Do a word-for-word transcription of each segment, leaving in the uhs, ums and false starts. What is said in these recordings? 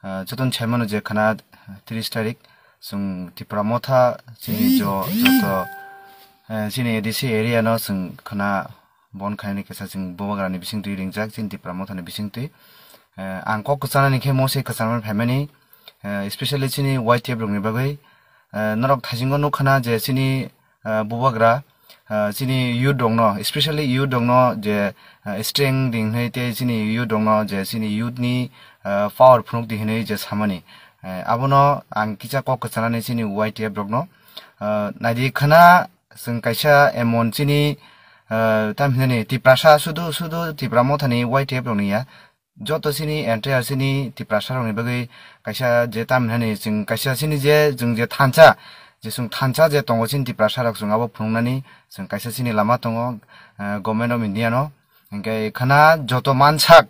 Ah, jotono sai mano je khana tris tarik chwng Tipra Motha chini jo-, joto, eh, chini A D C area no chwng khana bon khainani kisa chwng bubagrani bisingtwi ringjak chini Tipra Mothani bisingtwi. Eh, ang kok kwchanani khe mo se kwchanmani phaimani, eh, especially chini Y T F rokni bagwi. Eh, norok thaisingo nukkhana je chini, eh, bubagra, eh, chini youth rokno, especially youth rokno je, eh, strength di hinwi tei chini youth rokno je chini youth ni, eh, power phunuk di hinwi je samani. Eh, abono ang kisa kok kwchanani chini Y T F rokno. Eh, naidi khana chwng kaisa emon chini, eh, tam hinani Tiprasa sudu sudu Tipra Mothani Y T F rokni ya. Joto chini entire chini Tiprasa rokni bagwi kaisa je tam hinani chwng kaisa chini je chwng je thansa, je chwng thansa je tongo chini Tiprasa rok chwng abo phunuknani chwng kaisa chini lama tongo, eh, Government of India no. Hinkhe khana joto mansak,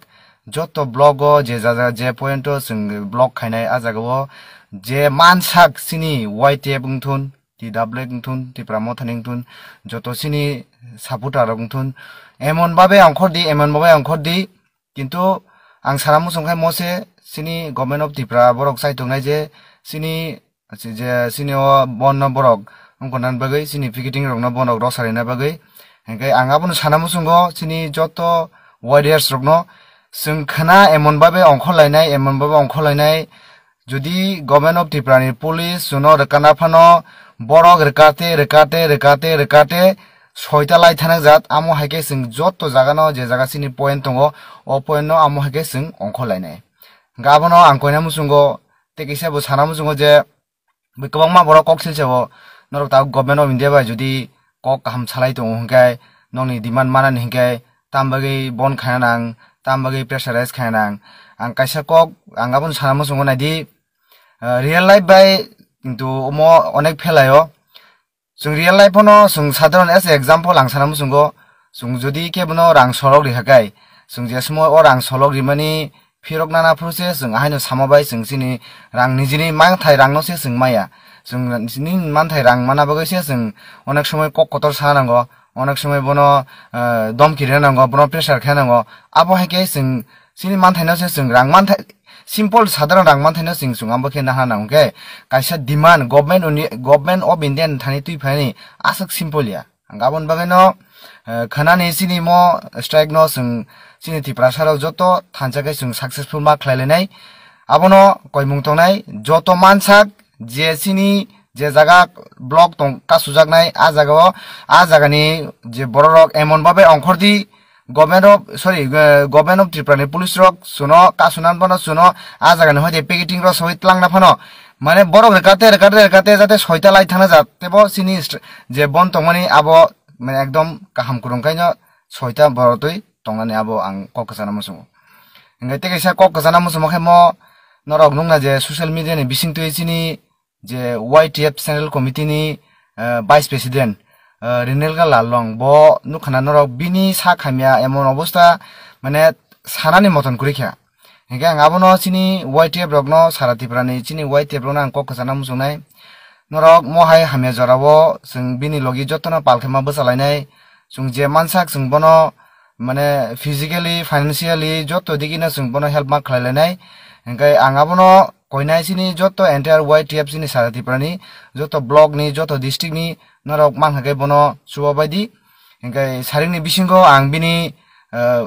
joto block o je jaga je point o chwng block khainai, ah jaga o je mansak chini Y T F wngthun, T W F wngthun, Tipra Mothani wngthun, joto chini supporter rok wngthun, emon babe ongkhor di, emon babe ongkhor di, kintu ang sana muchung khai mo se chini Government of Tripura borok chaitok nai je chini, je chini o bon no borok wngkha nani bagwi, chini picketing rok no borok rw sari na bagwi. Hinkhe ang abono sana muchungo chini joto warriors rok no chwng khana emon babe ongkhor lainai, emon babe ongkhor lainai. Jodi Government of Tripura ni police chuno rwkana phano borok rwkate, rwkate, rwkate, rwkate soita lai thangjak, amo hai khe chwng joto jaga no je jaga chini point tongo, o point no amo hai khe chwng ongkhor lainai. Hinkhe abono ang koina muchungo, tei kisa bo sana muchungo je bui kwbangma borok kok silsa o, norok tabuk Government of India bai jodi kok kaham salai tongo hinkhe, nokni demand manani hinkhe, tam bagwi bon khaina nang, tam bagwi pressurize khaina nang. Ang kaisa kok, ang abono sana muchungo naidi, ah, real life bai kintu omo onek phelaio. Chwng real life no chwng sadharon as a example ang sana muchungo, chwng jodi khe bono rang solok ri hakai, chwng je sumo o rang solok rimani phirok nana phuru se chwng ahaino samo bai chwng chini rang nijini manthai rang no se chwng maya. Chwng nini manthai rang mana bagwi se chwng onek somoi kok kotor sa nango, onek somoi bono, eh, domki rina nango, bono pressure khe nango. Abo hai khe chwng chini manthai no se chwng rang manthai, simple sadharon rang manthai no chwng chwng abo khe naha nango khe kaisa demand government uni-, Government of India ni thani twi phaini aswk simple ya. Ang aboni bagwi no, eh, khanani chini mo strike no chwng chini Tiprasa rok joto thansa khe chwng successful ma khlai lainai. Abono koimung tongnai joto mansak je chini je jaga block tong kasujaknai, ah jaga o, ah jaga ni je borok rok emon babe ongkhor di, Government of, sorry, eh, Government of Tripura ni police rok chuno kasunan bono chuno ah jaga ni hoite picketing rok soi tlangna phano. Mane borok rwkate, rwkate, rwkate jate soita lai thangna jat, tebo chini st-, je bon tongmani abo, mane, ekdom kaham kwrwng khaino soita borok twi tongnani abo ang kok kwchana muchungo. Hinkhe tei kaisa kok kwchana muchungma khe mo norok nukna je social media ni bisingtwi chini je Y T F Central Committee ni, eh, Vice President, eh, Rinelkha Lalong, bo nukha na norok bini sak hamya emon obostha, mane, sanani moton kwrwi kha. Hinkhe ang abono chini Y T F rokno, sara Tripura ni chini Y T F rokno ang kok kwchana muchungnai. Norok mohai hamya jorao chwng bini logi jotono pal khe ma bwchalainai. Chwng je mansak chwng bono mane physically, financially joto digino chwng bono help ma khlai lainai. Hinkhe ang abono koinai chini joto entire Y T F chini sara Tripura ni joto block ni, joto district ni norok mankha khe bono chubabai di. Hinkhe saringni bisingo ang bini, eh,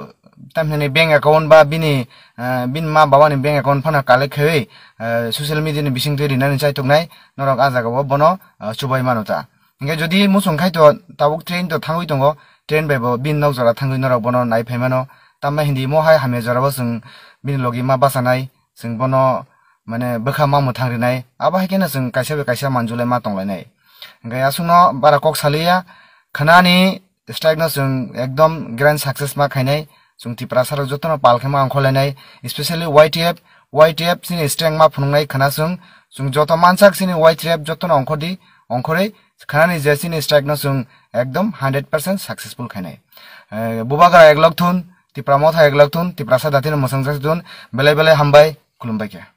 tamhinani bank account ba bini, eh, bini ma babani bank account phano collect khaiwi, eh, social media ni bisingtwi rinani chaithoknai norok ah jagao bono, eh, chubai mano ta. Hinkhe jodi muchung khai to tabuk train to thangwi tongo, train bai bo bini nok jora thangwi norok bono nai phai mano. Tambai hindi mohai hamya jorao chwng bini logi ma bachanai, chwng bono mane bwkha ma mwthang rinai, abo hai kheno chwng kaisa bai kaisa manjulai ma tonglainai. Hinkhe aswkno bara kok saliya, khanani strike no chwng ekdom grand success ma khainai, chwng Tiprasa rok jotono pal khe ma ongkhorlainai, especially Y T F, Y T F chini strength ma phunuknai khana chwng, chwng joto mansak chini Y T F jotono ongkhordi, ongkhorwi khanani je chini strike no chwng ekdom hundred percent successful khainai. Eh, Bubagra eklok thun, Tipra Motha eklok thun, Tiprasa jatino mwsang jak thun, belai belai hambai, khulumbai khe.